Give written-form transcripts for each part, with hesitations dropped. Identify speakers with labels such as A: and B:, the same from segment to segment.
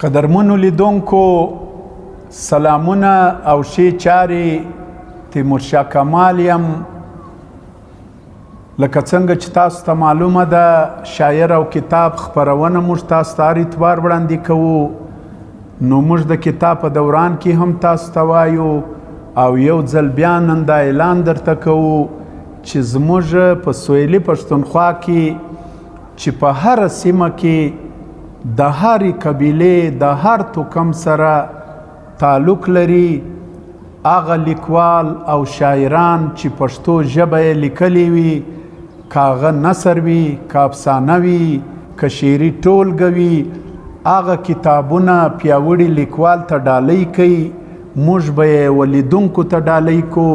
A: قدرمنو لیدونکو سلامونه او ښې چارې. تیمورشاه کمال یم. لکه څنګه چې تاسو ته معلومه ده، شاعر او کتاب خپرونه موږ تاسو ته هر اتوار وړاندې کوو. نو موږ د کتاب په دوران کې هم تاسو ته وایو او یو ځل بیا نن دا اعلان درته کوو چې زموږ په سویلي پښتونخوا کې چې په هره سیمه کې د هرې قبیلې د هر توکم سره تعلق لري، هغه لیکوال او شاعران چې پښتو ژبه یې لیکلې وي، که هغه نثر وي، که افسانه وي، که شعري ټولګه وي، هغه کتابونه پیاوړي لیکوال ته ډالۍ کوي. موږ به یې ولیدونکو ته ډالۍ کو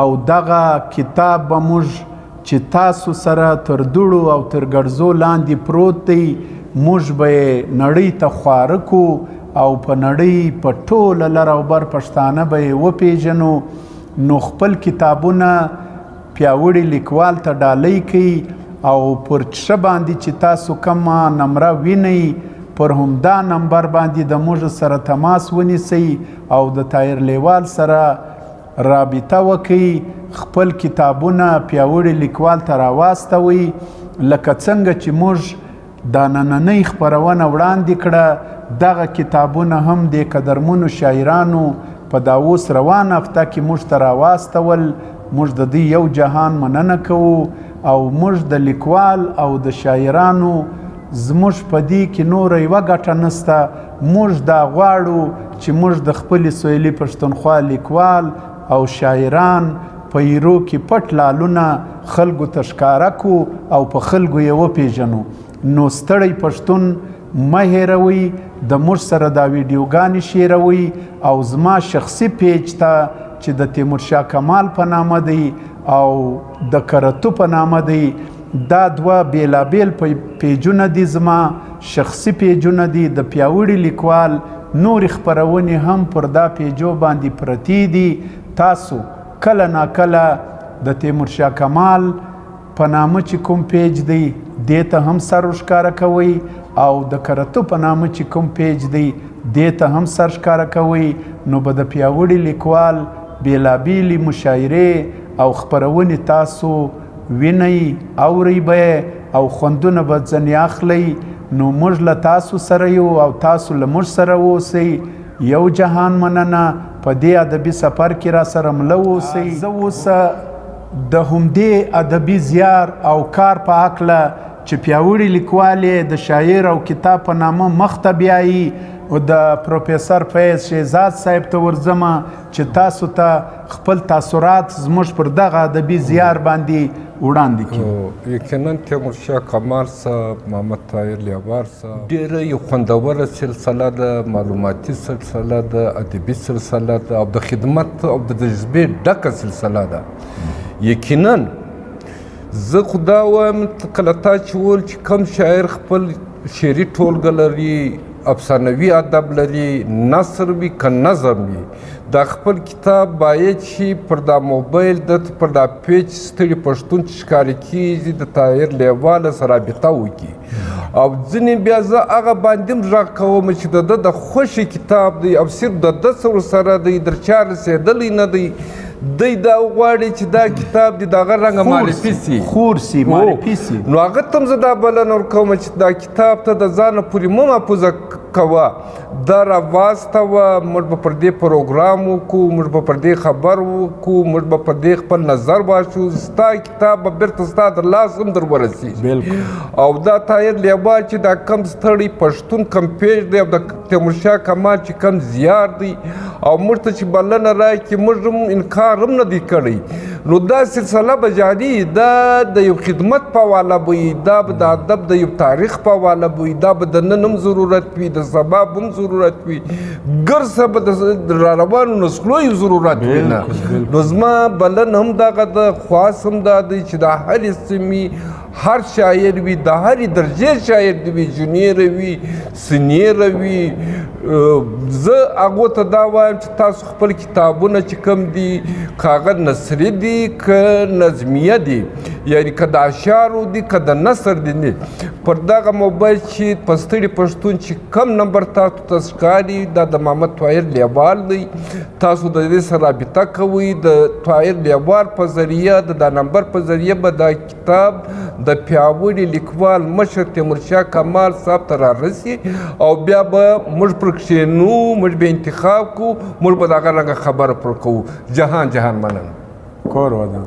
A: او دغه کتاب به موږ چې تاسو سره تر دوړو او تر ګرځو لاندې پروت دی، موږ به یې نړۍ ته خواره کو او په نړۍ په ټوله لر او بر پښتانه به یې وپېژنو. نو خپل کتابونه پیاوړي لیکوال ته ډالۍ کوي او پر څه باندې چې تاسو کومه نمره وینئ، پر همدا نمبر باندې د موږ سره تماس ونیسئ او د طاهر لیوال سره رابطه وکئ. خپل کتابونه پیاوړي لیکوال ته راواستوئ. لکه څنګه چې موږ دا نننۍ خپرونه وړاندې کړه، دغه کتابونه هم د قدرمنو شاعرانو په دا اوس روان هفته کې موږ ته راواستول. موږ د دوی یو جهان مننه کوو او موږ د لیکوال او د شاعرانو زموږ په دې کې نوره یوه ګټه نسته. موږ دا غواړو چې موږ د خپلې سویلي پښتونخوا لیکوال او شاعران په ایرو کې پټ لالونه خلکو ته ښکاره کو او په خلکو یې وپېژنو. نو ستړی پښتون مه هېروئ، د موږ سره دا ویډیوګانې شیروئ او زما شخصي پیج ته چې د تیمورشاه کمال په نامه دی او د کرتو په نامه دی، دا دوه بېلابېل پیجونه دي، زما شخصي پیجونه دي. د پیاوړي لیکوال نورې خپرونې هم پر دا پیجو باندې پرتې دي. تاسو کله ناکله د تیمورشاه کمال په نامه چې کوم پیج دی، دې ته هم سر ورښکاره کوئ او د کرتو په نامه چې کوم پیج دی، دې ته هم سر ښکاره کوئ. نو به د پیاوړي لیکوال بېلابېلې مشاعرې او خپرونې تاسو وینئ، اورئ به یې او خوندونه به ځنې اخلئ. نو موږ له تاسو سره یو او تاسو له موږ سره اوسئ. یو جهان مننه، په دې ادبي سفر کې را سره مله اوسئ. زه اوس د همدې ادبي زیار او کار په هکله چې پیاوړي لیکوال یې د شاعر او کتاب په نامه مخته بیایي، او د پروفیسر فیض شهزاد صاحب ته ورځمه چې تاسو ته خپل تاثرات زموږ پر دغه ادبي زیار باندې وړاندې کړي.
B: یقینا تیمورشاه کمال صاحب، محمد طاهر لیوال صاحب، ډېره یو خوندوره سلسله ده، معلوماتي سلسله ده، ادبي سلسله ده او د خدمت او د جذبې ډکه سلسله ده. یقینا زه خو دا وایم، کله تا چې وویل چې کوم شاعر خپل شعري ټولګه لري، افسانوي ادب لري، نثر وي که نظم وي، دا خپل کتاب باید چې پر دا موبایل د پر دا پیج ستړي پښتون چې ښکاري کېږي د طاهر لیواله سره رابطه وکړي. او ځینې بیا زه هغه باندې هم غږ کوم چې د ده د خوښې کتاب دی او صرف د ده سره دی، در چا رسېدلی نه دی، دی دا وغواړي چې دا کتاب دی د هغه رنګه معرفي سي،
A: خور سي، معرفي سي.
B: نو هغه ته هم زه دا بلنه ورکوم چې دا کتاب ته د ځانه پورې مه محفوظه کوه، دا راواستوه، موږ به پر دې پروګرام وکړو، موږ به پر دې خبر وکړو، موږ به پر دې خپل نظر واچو، ستا کتاب به بیرته ستا د لاس هم در ورسېږي. او دا طاهر لیوال چې دا کم ستړی پښتون کم پیج دی او د تیمورشاه کمال چې کم زیار دی او موږ ته چې بلنه راکړي، موږ هم انکار هم نه دی کړی. نو دا سلسله به جاري، دا د یو خدمت په حواله به وي، دا به د ادب د یو تاریخ په حواله به وي، دا به د نن هم ضرورت وي، د سبا به هم ضرورت وي، ګرځه به د را روانو نسلو یو ضرورت وي. نه نو زما بلنه هم دغه ده، خواست هم دا دی چې د هرې سیمې هر شاعر وي، د هرې درجې شاعر دی وي، جونیر وي، سینیر وي، زه هغو ته دا وایم چې تاسو خپل کتابونه چې کوم دي، که هغه نثري دي که نظمیه دي، یعنی که د اشعارو دي که د نثر دي، نه پر دغه موبایل چې په ستړي پښتون چې کم نمبر تاسو ته ښکاري، دا د محمد طاهر لیوال دی. تاسو د دې سره رابطه کوئ، د طاهر لیوال په ذریعه، د دا نمبر په ذریعه به دا کتاب د پیاوړي لیکوال مشر تیمورشاه کمال صاحب ته رارسي او بیا به موږ پر کښېنو، موږ به انتخاب کوو، موږ به د هغه رنګه خبره پر کوو. جهان جهان مننه.
A: کور ودان.